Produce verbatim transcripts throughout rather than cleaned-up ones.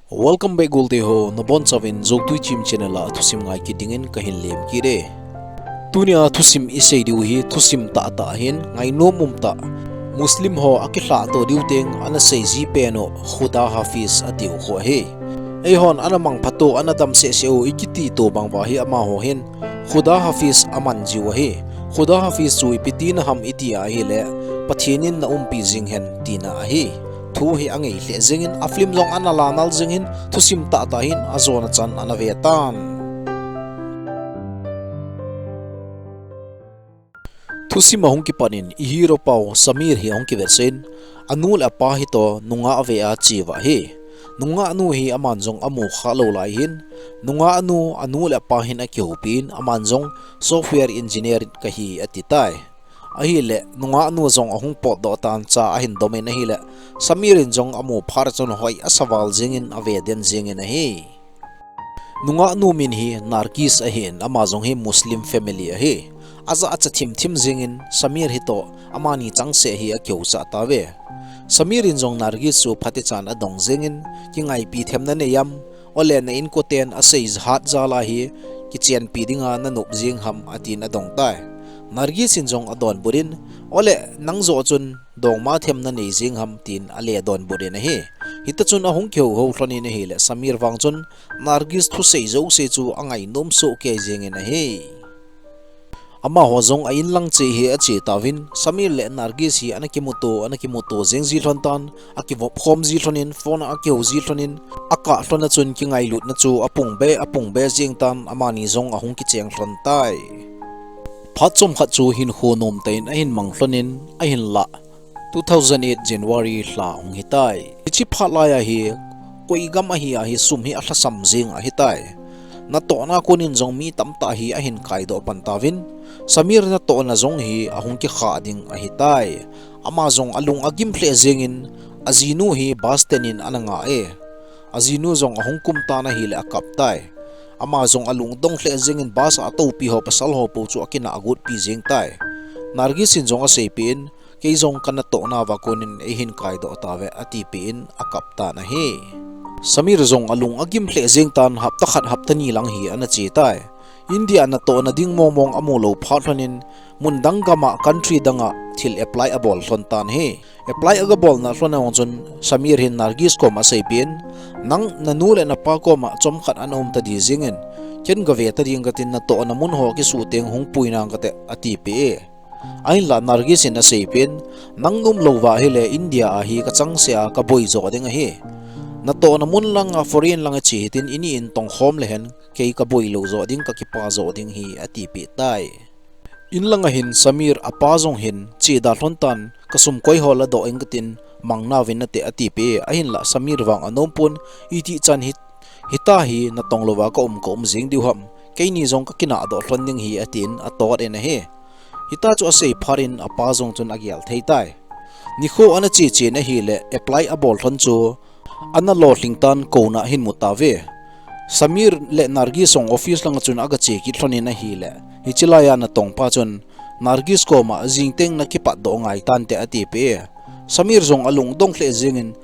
Welcome back, golte ho, nabonchauvin Jogtui Chim channel a thusim ngai kit dingin kahin lemkit e. Tunia thusim isei diu hi thusim tahtah ahin, ngainom umtah. Muslim ho akilhahto diu teng ana seiji pen u Khuda Hafiz atiu khu ahi. Eihon ana mangphato, ana dam sehseh u ikiti to bang uva hi amaho hin Khuda Hafiz aman jiu ahi. Khuda Hafiz chu ipi tina ham iti ahileh, Pathen in naumpi jing hen tina ahi. Thu hi angei lheh jengin, a film jong ana lanal jengin, thusim tahtah hin ajona chan ana ve tan. Thusim ahung kipan in i hero pau Sameer hi ahung kivetsah in, anu le apa hitoh nungah vea che uva ahi. Nungah nu hi aman jong amu khalou lai hin, nungah nu anu le apa hin akihoupin, aman jong software engineer kahi ati tai. Ahileh, nungah nu jong ahung potdoh tan, cha ahin dom in ahileh, Sameer in jong amu phat chun hoi asa val jengin ave den jengin ahi. Nungah nu min hi Nargis ahin, ama jong hi Muslim family ahi. Ajachat thimthim jengin Sameer hitoh amani changseh hi akihouchah tauve. Sameer in jong Nargis chu phatechan adong jengin, kingaipi themna nei am, ole na inkoten asei hat jal a hi kichenpi dinga nanop jeng ham atin adong tai. Nargis in jong adonbut in, ole nang joh chun dongma themna nei jeng ham tin ale donbut in ahi. Hita chun ahung kihou hou lhon in ahileh, Sameer vang chun Nargis thusei jouse chu angainom soh kei jengin ahi. Amaho jong a inlang che hi ache tauvin, Sameer le Nargis hi ana kimuto, ana kimuto jeng ji lhon tan, akivop khom ji lhon in, phone a akihou ji lhon in, akah lhon a chun kingailutna chu apung be, apung be jeng tan, amani jong ahung kicheng lhon tai. Phat chomkhat chu hinkho nomtah in ahin mang lhon in, ahinlah two thousand eight January lha ahung hitai. Hiche phat lai a hi, koi gam ahi a hi sum hi alhasam jeng ahitai. Natohna kon in jong mi tamtah hi ahin kaidoh pan tauvin, Sameer natohna jong hi ahung kikha ding ahitai. Ama jong alung agim lheh jengin, ajinu hi bus stand in ana nga e. Ajinu jong ahung kum tan ahileh akap tai. Ama jong alungdong lheh jengin bus a atoupi ho pasal ho pou chu akinah agutpi jeng tai. Nargis in jong aseipeh in, kei jong kanatohna uva kon in eihin kaidoh tauve atipeh in akap tan ahi. Sameer jong alung agim lheh jeng tan, hapta khat hapta ni lang hi ana che tai. India natohna ding mongmong amu lou phat lhon in, mun dang gam a, country dang a thil apply abol lhon tan ahi. Apply aga bolna lhon a hung chun Sameer hin Nargis koma aseipeh in, nang nanu le napa koma chomkhat ana um tadi jengin, ken gave tading katin, natohna mun ho kisuh teng hung pui nang kate atipeh e. Ahinlah Nargis in aseipeh in, nang naum lou uva ahileh India a hi kachangseh a kaboi jo ding ahi. Natohna mun lang a foreign lang a che hitin, ini in tongkhom lehen kei kaboi lou jo ding, kakipa jo ding hi atipeh tai. Inlang a hin Sameer apa jong hin cheda lhon tan, kasum koi ho ladoh ing katin, mang nauvin nate atipeh e. Ahinlah Sameer vang anom pon, itih chan hi, hita hi natong louva kaum, kaum jeng diu ham. Keini jong kakinahdoh lhon ding hi atin atot in ahi. Hita chu asei phat in apa jong chun agel thei tai. Nikho ana che che in ahileh apply abol lhon chu ana lolhing tan kona ahin mu tauve. Sameer le Nargis jong office lang a chun aga che kit lhon in ahileh, hiche lai a natong pa chun Nargis koma jing teng nakipatdoh ngai tante atipeh e. Sameer jong alungdong lheh jengin,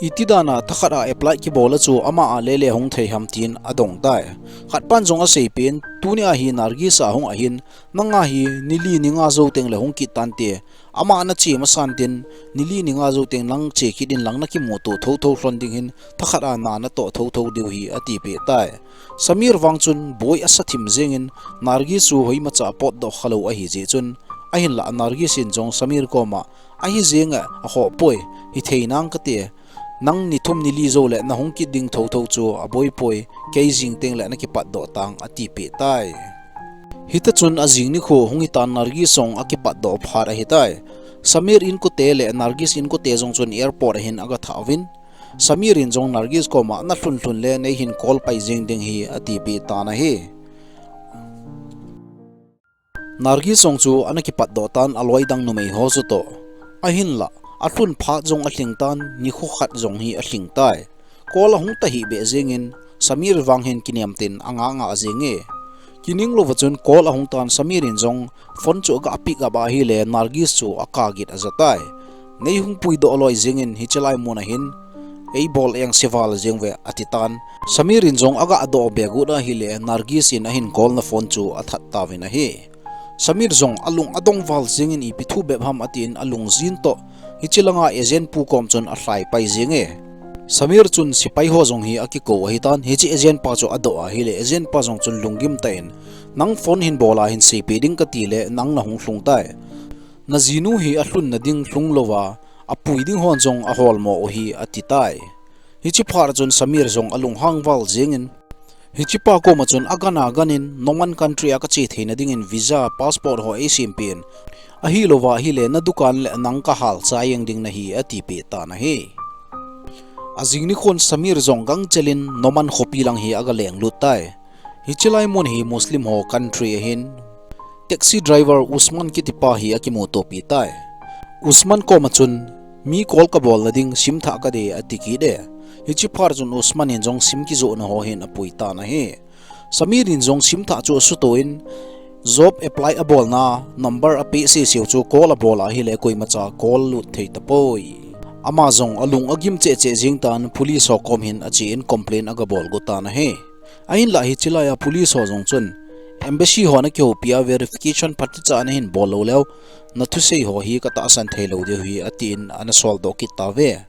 iti dan a thakhat a apply kibol a chu ama a lele hung thei ham tin adong tai. Khat pan jong aseipeh in, tunia hi Nargis ahung ahin, nanga hi nili ninga jou teng le hung kit tante, ama nache masan tin, nili ninga jou teng nang che kit in lang nakimuto thotho lhon ding hin, thakhat a na natoh thotho diu hi atipeh tai. Sameer vang chun boi asa thim jengin, Nargis chu hoimacha apotdoh khalou ahi jeh chun, ahinlah Nargis in jong Sameer koma, ahi jeng e, akhoh poi, hithei nang kate, nang ni thum ni li jou le nahung kit ding thotho chu aboi poi, kei jing teng le nakipatdoh tang atipeh tai. Hita chun ajing nikho hung hitan, Nargis jong akipatdoh phat ahitai. Sameer inkote le Nargis inkote jong chun airport a hin aga thah uvin, Sameer in jong Nargis koma, nalhun lhun le neihin call pai jeng ding hi atipeh tan ahi. Nargis jong chu ana kipatdoh tan aloi dang numei ho chu toh. Ahinlah, alhun phat jong alhing tan, nikho khat jong hi alhing tai. Call ahung tahih beh jengin, Sameer vang hin kinem tin anga nga jeng e. Kining louva chun call ahung tan, Sameer in jong phone chu aga pick up ahile, Nargis chu akap git aja tai. Neihung puidoh loi jengin hiche lai mun a hin eibol engse val jeng ve, ati tan. Samir in jong aga doh be got ahile, Nargis in ahin call na phone chu athat tauvin ahi. Samir jong alung adong val jengin ipi thu bep ham atin alung jin toh, hiche langa agent pu kom chun alhai pai jenge. Samir chun sepai ho jong hi akikou ahitan, hiche agent pa chu adoh ahile, agent pa jong chun lunggim tah in, nang phone hin bol a hin seipeh ding kati le, nang nahung lhung tai. Najinu hi alhun na ding lhung louva, apui ding hon jong aholmo u hi ati tai. Hiche phat chun Samir jong alunghang val jengin, hiche pa koma chun agan agan in, Noman country a kache theina dingin visa, passport ho eisempeh in, ahilouva ahile na dukan le nang kahal chai jeng ding nahi, atipeh tan ahi. Ajing nikhon Samir jong gangchel in Noman khopi lang hi aga lenglut tai. Hiche lai mun hi Muslim ho country ahin, taxi driver Usman kitipa hi akimutopi tai. Usman koma chun, mi call kabol na ding sim thah kadei ati kit e. Hiche phat chun Usman in jong sim kijoh na ho hin apui tan ahi. Samir in jong sim thah chu asuto in, job apply abolna number apeh seseu chu call abol ahile koimacha call lut thei tapoi. Ama jong alung agim cheh cheh jeng tan, police ho kom hin ache in complain aga bol got tan ahi. Ahinlah hiche lai a police ho jong chun, embassy ho na kihoupi a verification phatecha nahin bol lou leu, na thusei ho hi katahsan thei lou diu ahi, atin ana sol doh kit tauve.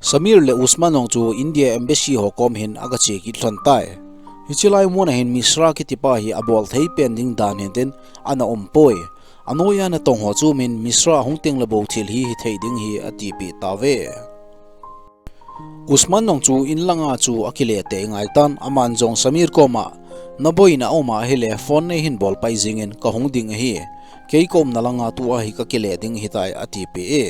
Samir le Usman jong chu India embassy ho kom hin aga che kit lhon tai. Hiche lai mun a hin Misra kitipa hi abol thei pen ding dan hin tin ana um poi. Anoiya natong ho chu min Misra hung teng le bou thil hi hithei ding hi atipeh tauve. Usman jong chu in langa chu akile tei ngai tan, aman jong Samir koma, na boina um ahile phone nei hin bol pai jingin kahung ding ahi. Kei ka umna langa tua hi kakile ding hitai atipeh e.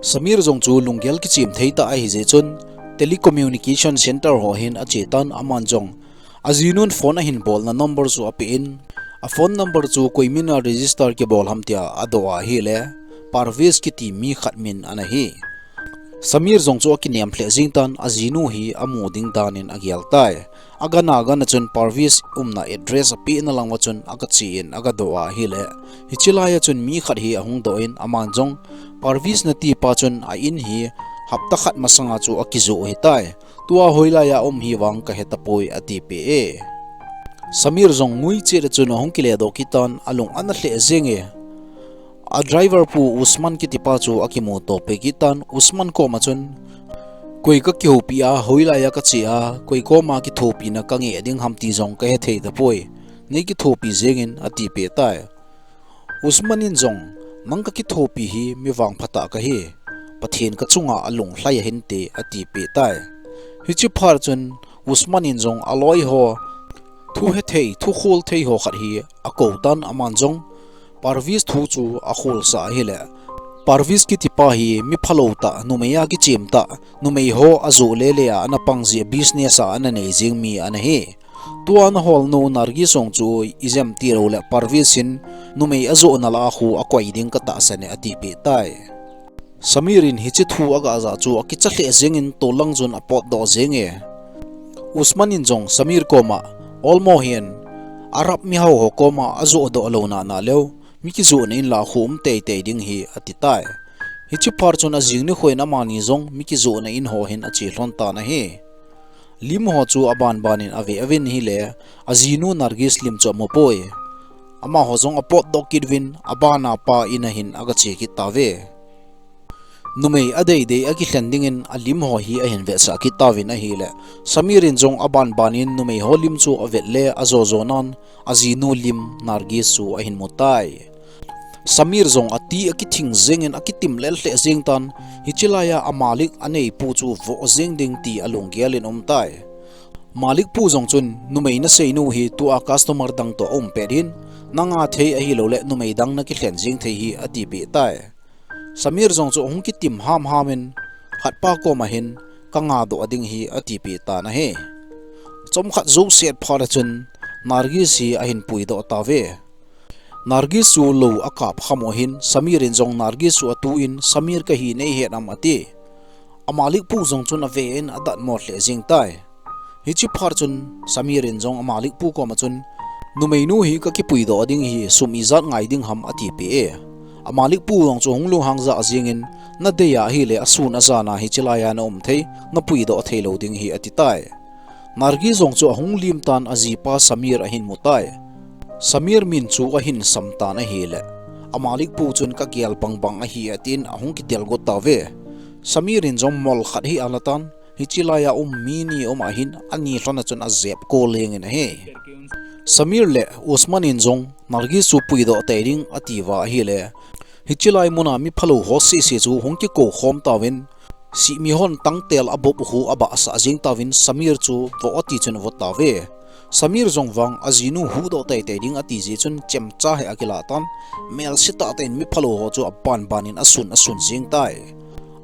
Samir jong chu lunggel kichim thei tah ahi jeh chun, telecommunication center ho hin ache tan, aman jong ajinun phone ahin bolna number chu apeh in, a phone number chu koi mina register kibol ham tia adoh ahile, Parvez kiti mi khat min ana hi. Samir jong chu akinem lheh jeng tan, ajinu hi amu ding dan in agel tai. Agan agan a chun Parvez umna address apeh na lang uva chun aga che in aga doh ahile, hiche lai a chun mi khat hi ahung doh in, aman jong Parvez nati pa chun a in hi hapta khat masanga chu akijoh u hitai. Tua hoilai a um hi vang kahe tapoi atipeh e. Samir jong ngui chet a chun ahung kile doh kit tan, alung ana lheh jenge. A driver pu Usman kitipa chu akimuto peh kit tan, Usman koma chun, koi kakihoupi a, hoilai a kache a, koi koma kithopina kange ding ham ti jong kahe thei tapoi. Nei kithopi jengin atipeh tai. Usman in jong, nang kakithopi hi mi vangpha tah kahi, Pathen kachunga alunglhai ahinte atipeh tai. Hiche phat chun Usman in jong aloi ho, thu hethei, thu khol thei ho khat hi akou tan, aman jong Parvez thu chu akholsah ahile, Parvez kitipa hi mi phalou tah, numei a kichem tah, numei ho ajoh lele a ana pang jeh a business a ana nei jeng mi ana hi. Tua ana holnu Nargis jong chu ijem tilou le Parvez in numei ajohna lah a khu akoi ding katahsan e atipeh tai. Samir in hiche thu aga jah chu akicha lheh jengin tollang chun apotdoh jenge. Usman in jong Samir koma, olmo hin, Arab mihao ho koma ajohdoh louna naleu, mi kijohna in lah a khu um teitei ding hi ati tai. Hiche phat chun ajing nikho in amani jong mi kijohna in ho hin ache lhon tan ahi. Lim ho chu abanban in ave uvin ahile, ajinu Nargis lim chu amupoi. Amaho jong apotdoh kit uvin, abana pa in a hin aga che kit tauve. Numei adeidei akilhen dingin alim ho hi ahin vetsah kit tauvin ahile, Samir in jong abanban in numei ho lim chu avet le ajo jo nan, ajinu lim Nargis chu ahin mu tai. Samir jong ati akithing jengin akitim lel lheh jeng tan, hiche lai a amalik aneipu chu voh jeng ding ti alunggel in um tai. Malik pu jong chun numei naseinu hi tua customer dang toh aum pet hin, nanga thei ahilou le numei dang nakilhen jeng thei hi atipeh tai. Samir jong chu ahung kitim hamham in, khatpa koma hin, kanga doh ding hi atipeh tan ahi. Chomkhat jouset phat a chun, Nargis hi ahin puidoh tauve. Nargis chu lou akap kham u ahin, Samir in jong Nargis chu atuh in, Samir kahi neihet am ati. Amalik pu jong chun ave in adatmo lheh jeng tai. Hiche phat chun Samir in jong amalik pu koma chun, numeinu hi kakipuidoh ding hi sum ijat ngai ding ham atipeh e. Amalik pu jong chu hung lunghang jah jingin, nadei ahile asun ajan a hiche laiya na um thei, na puidoh thei lou ding ahi ati tai. Nargis jong chu ahung lim tan ajipa Samir ahin mu tai. Samir min chu ahin sam tan ahile, Amalik pu chun kagel bangbang ahi atin ahung kidel got tauve. Samir in jong mol khat hi ala tan, hiche laiya um mi ni um ahin, ani lhon a chun ajep ko lengin ahi. Samir le Usman in jong Nargis chu puidoh tei ding ati uva ahile, hiche lai muna miphalou ho sese chu hung kikou khom tauvin, sihmi hon tangtel abop u khu abahsah jing tauvin Samir chu vo ati chun avo tauve. Samir jong vang ajinu huhdoh teitei ding ati jeh chun chemcha hi akilah tan, melse tah tah in miphalou ho chu aban ban in asun asun jing tai.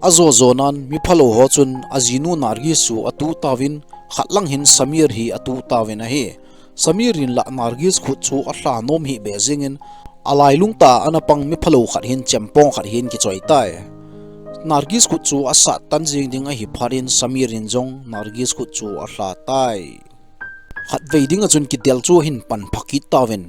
Ajo jo nan miphalou ho chun ajinu Nargis chu atu tauvin, khat lang hin Samir hi atu tauvin ahi. Samir in la Nargis khut chu alha nom hih beh jingin, alailung tah a ana pang miphalou khat hin chempong khat hin kichoi tai. Nargis khut chu asat tan jing ding ahi phat in Samir in jong Nargis khut chu alha tai. Khatvei ding a chun kidel chu ahin pan phah kit tauvin,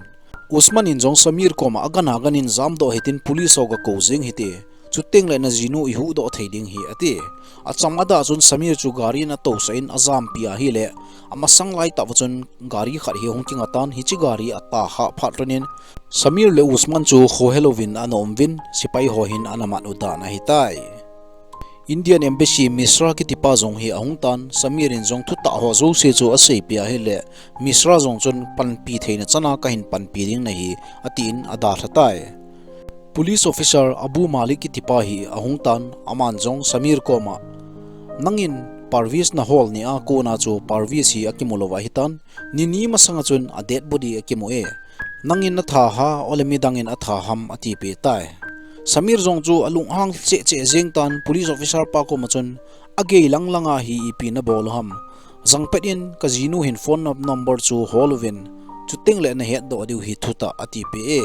Usman in jong Samir koma agan agan in jamdoh hitin police ho gakou jing hite. Chuteng le najinu ihuhdoh thei ding ahi ati. Acham adah chun Samir chu gari in atousah in ajampi ahile, amasang lai tah uva chun gari khat hi hung kinga tan, hiche gari atah khah phat lhon in Samir le Usman chu khohe louvin ana um uvin, sepai ho hin ana mat u dan ahi tai. Indian Embassy Mishra kitipa jong hi ahung tan, Samir in jong thutah ho jouse chu aseipeh ahile, Mishra jong chun panpi theina chan a kahin panpi ding nahi, atin adalha tai. Police officer Abu Malik kitipa hi ahung tan, aman jong Samir koma, nangin Parvez nahol ni a kona chu Parvez hi akimu lou ahi tan, nini masang a chun a dead body akimu e. Nangin natha ham, ole midang in atha ham, atipeh tai. Samir jong chu alunghang cheh cheh jing tan, police officer pa koma chun, agei lang lang a hi ipi nabol u ham. Jangpet in kajinu hin phone num-, number chu hol uvin, chuteng le nahetdoh diu ahi thutah, atipeh e.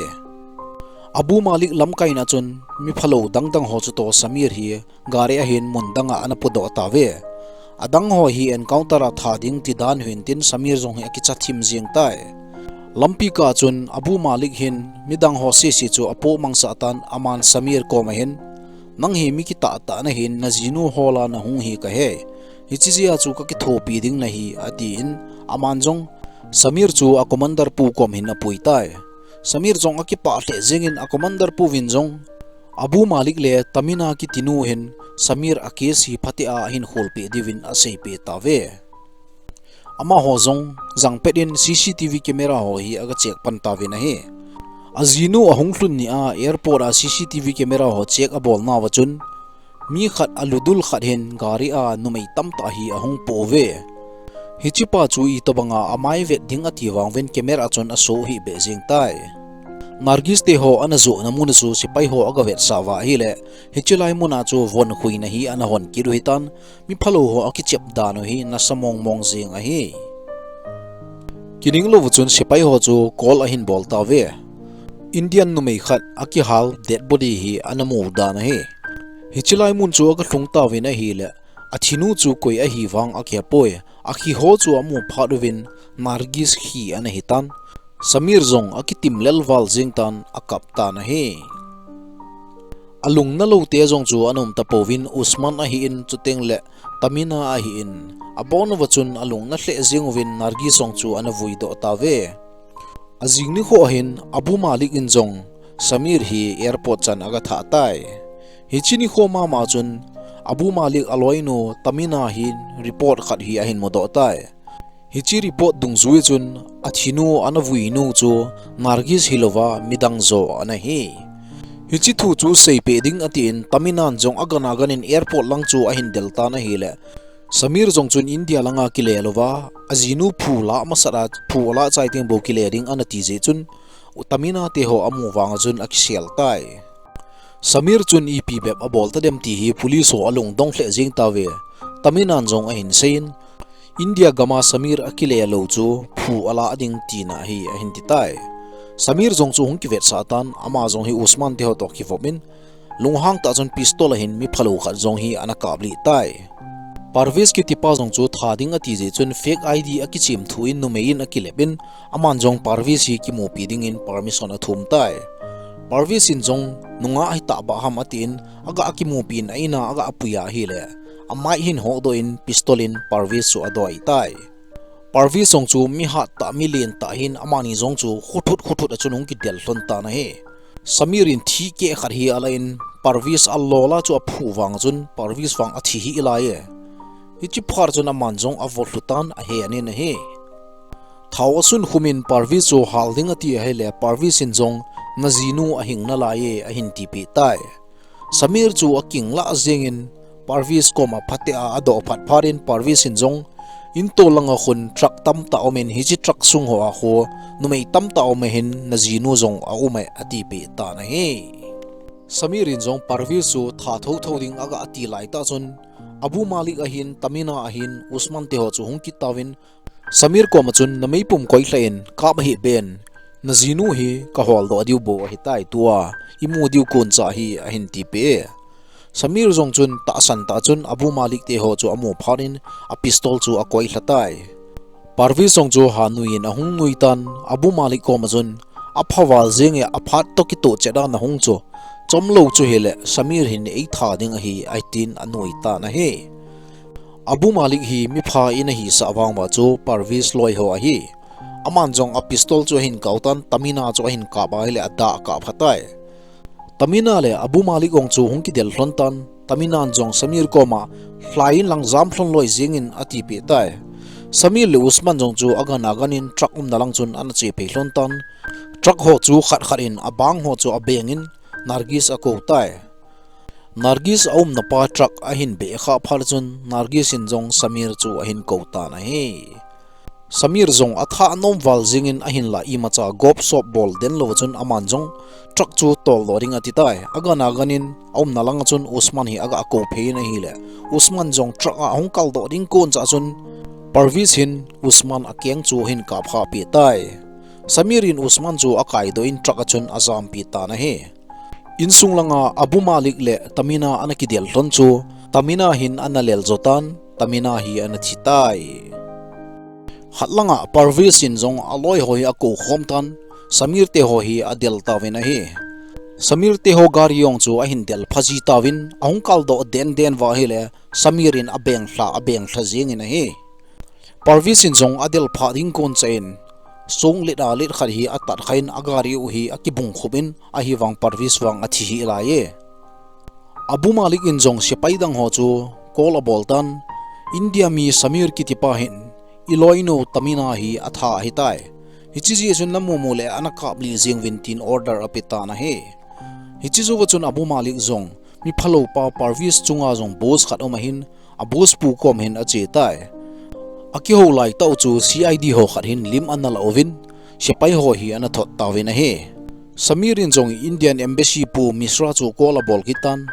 Abu Malik lamkai na chun, miphalou dang dang ho chutoh Samir hi gari a hin mun dang a ana pudoh tauve. Adang ho hi encounter a tha ding ti dan ahin tin Samir jong hi akicha thim jing tai. Lampi kah chun Abu Malik hin midang ho sese chu apoh mangsah tan, aman Samir koma hin, nang hi mi kitah tah nahin, najinu hol a nahung hi kahe. Hiche jeh a chu kakithopi ding nahi, atin, aman jong Samir chu a commander pu kom hin apui tai. Samir jong akipah lheh jingin a commander pu vin jong Abu Malik le Tamina kitinu hin Samir a case hi phatea ahin kholpeh diuvin aseipeh tauve. Amaho jong jangpet in C C T V camera ho hi aga check pan tauvin ahi. Ajinu ahung lhun ni a airport a C C T V camera ho check abol nauva chun, mi khat aludul khat hin gari a numei tamtah hi ahung pouve. Hichepa chu itobanga amai vet ding ati vang uvin camera chun aso hih beh jing tai. Nargis te ho ana johna mun a chu sepai ho aga vetsah uva ahile, hiche lai mun a chu von khuina hi ana hon kit u ahitan, miphalou ho akichep dan u hi nasa mong mong jing ahi. Kining lou chun sepai ho chu call ahin bol tauve. Indian numei khat akihal dead body hi ana mu dan ahi. Hiche lai mun chu aga lhung tauvin ahile, athinu chu koi ahi vang akihe poi. Akhi ho chu amu phat uvin Nargis khi ana hitan. Samir jong akitim lel val jing tan, akap tan ahi. Alungna lou te jong chu ana um tapouvin, Usman ahin, chuteng le Tamina ahin, abon uva chun alungna lheh jing uvin Nargis jong chu ana vuidoh tauve. Ajing nikho hin Abu Malik in jong Samir hi airport chan aga thah tai. Hiche nikho mama chun Abu Malik aloinu Tamina hin report khat hi ahin mudoh tai. Hiche report dungjui chun athinu ana vuinu chu Nargis hilouva midang jo ana hi. Hiche thu chu seipeh ding atin Tamina'n jong agan agan in airport lang chu ahin del tan ahile, Samir jong chun India langa kile louva, ajinu phu lah masat a, phu alah chai teng bou kile ding ana ti jeh chun, Tamina te ho amu vang a chun akisel tai. Samir chun ipi bep abol tadem ti hi police ho alungdong lheh jing tauve. Tamina'n jong ahin seiyin, India gam a Samir akile lou chu phu alah ding tina hi ahin ti tai. Samir jong chu hung kivetsah tan, ama jong hi Usman te ho toh kivop in, lunghang tah chun pistol ahin miphalou khat jong hi ana kaplih tai. Parvez kitipa jong chu tha ding ati jeh chun fake I D akichem thu in numei in akilep in, aman jong Parvez hi kimupi dingin permission athum tai. Parvez in jong nungah hi tah bah ham atin, aga akimupi in a in a aga apui ahile, amai hin hodoh in pistol in Parvez chu adoi tai. Parvez jong chu mi hat tah, mi len tah hin, amani jong chu khuthut khuthut a chun hung kidel lhon tan ahi. Samir in thi keh khat hi ala in Parvez alol a chu aphu vang a chun Parvez vang athi hih lai e. Hichi phat chun aman jong avo lhu tan ahe anin ahi. Thao asun khum in Parvez chu hal ding ati ahile Parvez in jong na jinu ahing nalai e ahin tipeh tai. Samir chu akinglah jeng in Parvez koma phatea adoh phat phat in Parvez in jong in tol langa khun truck tamtah um in hichi truck sung ho a khu numei tamtah um ahin na jinu jong aum e atipeh tan ahi. Samir in jong Parvez chu that thotho ding aga ati lai tah chun Abu Malik ahin, Tamina ahin, Usman te ho chu hung kit tauvin Samir koma chun na meipum koilha in kap ahih beh in na jinu hi kahol doh diu bou ahitai tua imu diu kon cha hi ahin tipeh e. Samir jong chun tahsan tah chun Abu Malik te ho chu amu phat in a pistol chu akoilha tai. Parvez jong chu hanui in ahung nui tan Abu Malik koma chun aphaval jeng e aphat toh kitoh chet a nahung chu chomlou chu hile Samir hin eitha ding ahi atin anui tan ahi. Abu Malik hi mipha in ahisah vang uva chu Parvez loi ho ahi. Aman jong a pistol chu ahin kau tan Tamina chu ahin kap ahile adah akap pha tai. Tamina le Abu Malik jong chu hung kidel lhon tan Tamina in jong Samir koma lhai in lang jam lhon loi jeng in atipeh tai. Samir le Usman jong chu agan agan in truck umna lang chun ana chephei lhon tan. Truck ho chu khat khat in abang ho chu abeng in Nargis akou tai. Nargis aumna pa truck ahin beh khah phat chun Nargis in jong Samir chu ahin kou tan ahi. Samir jong atha anom val jeng in ahinlah imacha gop sop bol den lou chun aman jong truck chu toldoh ding ati tai. Agan agan in aumna langa chun Usman hi aga kou phei in ahile Usman jong truck a ahung kaldoh ding kon cha chun Parvez hin Usman akeng chu ahin kap khah peh tai. Samir in Usman chu akaidoh in truck a chun ajampi tan ahi. Insung langa Abu Malik le Tamina ana kidel lhon chu Tamina hin ana lel jo tan Tamina hi ana thi tai. Khat langa Parvez in jong aloi ho hi akou khom tan Samir te ho hi adel tauvin ahi. Samir te ho gari jong chu ahin del pha ji tauvin ahung kaldoh den den uva ahile Samir in abeng lha abeng lha jeng in ahi. Parvez in jong adel phah ding kon cha in song let a let khat hi atat kha in agari u hi akibung khup in ahivang Parvez vang athi hih lai e. Abu Malik in jong sepai dang ho chu call abol tan India mi Samir kiti pa hin iloinu Tamina hi atha ahitai. Hichi jeh chun namu mu le ana kaplih jeng uvin tin order ape tan ahi. Hichi jouva chun Abu Malik jong mi phalou pa Parvez chunga jong boss khat um ahin a boss pu kom hin ache tai. Akihou lai tah u chu C I D ho khat hin lim ana la uvin sepai ho hi ana thot tauvin ahi. Samir in jong Indian Embassy pu Misra chu call abol kit tan.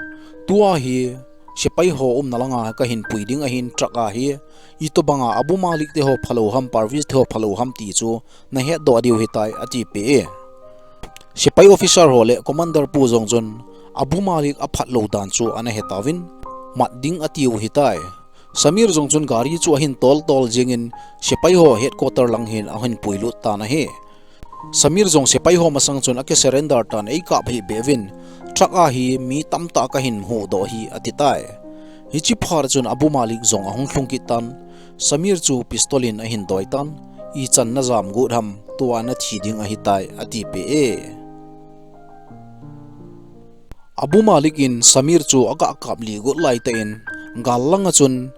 Tua hi sepai ho umna langa kahin pui ding ahin truck a hi. Itobanga Abu Malik te ho phalou ham Parvez te ho phalou ham ti chu nahet doh diu ahitai atipeh e. Sepai officer ho le commander pu jong chun Abu Malik aphat lou dan chu ana he tauvin mat ding atiu ahitai. Samir jong chun gari chu ahin tol tol jeng in sepai ho headquarter lang hin ahin puilut tan ahi. Samir jong sepai ho masang chun aki surrender tan eikap hih beh uvin truck a hi mi tamtah kahin huhdoh hi ati tai. Hichi phat chun Abu Malik jong ahung lhung kit tan Samir chu pistol in ahin doi tan ichan najam got ham tua nathi ding ahitai atipeh e. Abu Malik in Samir chu aga kaplih got lai tah in gal langa chun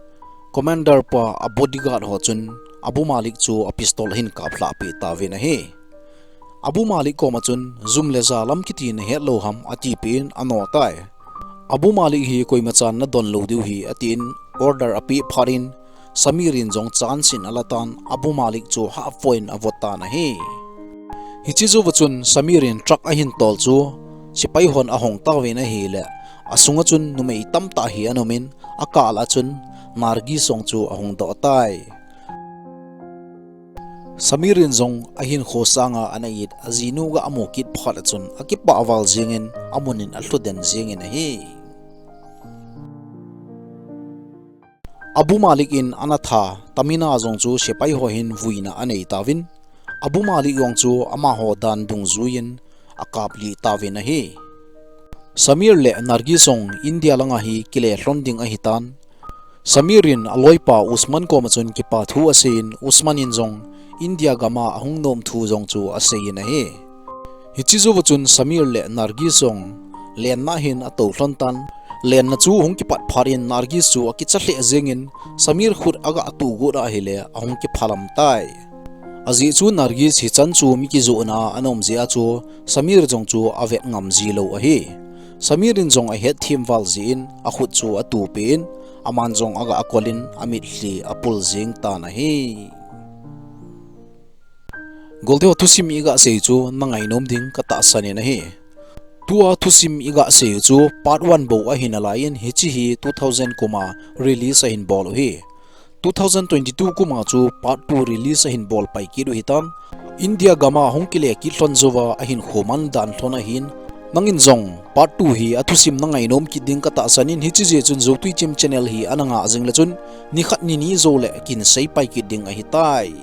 commander pa a bodyguard ho chun Abu Malik chu a pistol ahin kap lhah peh tauvin ahi. Abu Malik koma chun jum le ja lam kiti nahet lou ham atipeh in ano tai. Abu Malik hi koima chan nadon lou diu ahi atin order apeh phat in Samir in jong chance in ala tan Abu Malik chu hahpoi in avo tan ahi. Hichi jouva chun Samir in truck ahin tol chu sepai hon ahong tauvin ahile asunga chun numei tamtah hi ana um in akah lah a chun Nargis jong chu ahung doh tai. Samir in jong ahinkho sanga ana it ajinu ga amu kit phat a chun akipah val jeng in amun in alhu den jeng in ahi. Abu Malik in ana tha Tamina jong chu sepai ho hin vuina anei tauvin, Abu Malik jong chu amaho dan dungjui in akaplih tauvin ahi. Sameer le Nargis jong India langa hi kile lhon ding ahitan. Sameer in aloipa Usman koma chun kipa thu aseiyin, Usman in jong India gama ahung nom thu jong chu aseiyin ahi. Hiche jouva chun Sameer le Nargis jong lenna hin atou lhon tan. Lenna chu hung kipat phat in Nargis chu akicha lheh jengin Sameer khut aga tuh got ahile ahung kiphalam tai. Ajeh chu Nargis hichan chu mi kijohna a ana um jeh a chu Sameer jong chu avet ngam ji lou ahi. Sameer in jong ahetthem val jeh in akhut chu atup in, aman jong aga akol in amitlhi apul jeng tan ahi. Golteho, thusim iga sei chu nangainom ding katahsan in ahi. Tua thusim iga sei chu part one bou ahi nalaiyin, hiche hi two thousand kuma release ahin bol u ahi. Two thousand twenty-two kuma chu part two release ahin bol pai kit u ahitan. India gama hung kile kit lhon jouva ahinkho man dan lhon ahin. Nangin jong part two hi athusim nangainom kit ding katahsan in, hiche jeh chun Joutui Chim channel hi ana ngah jing le chun nikhat nini joule kin sei pai kit ding ahitai.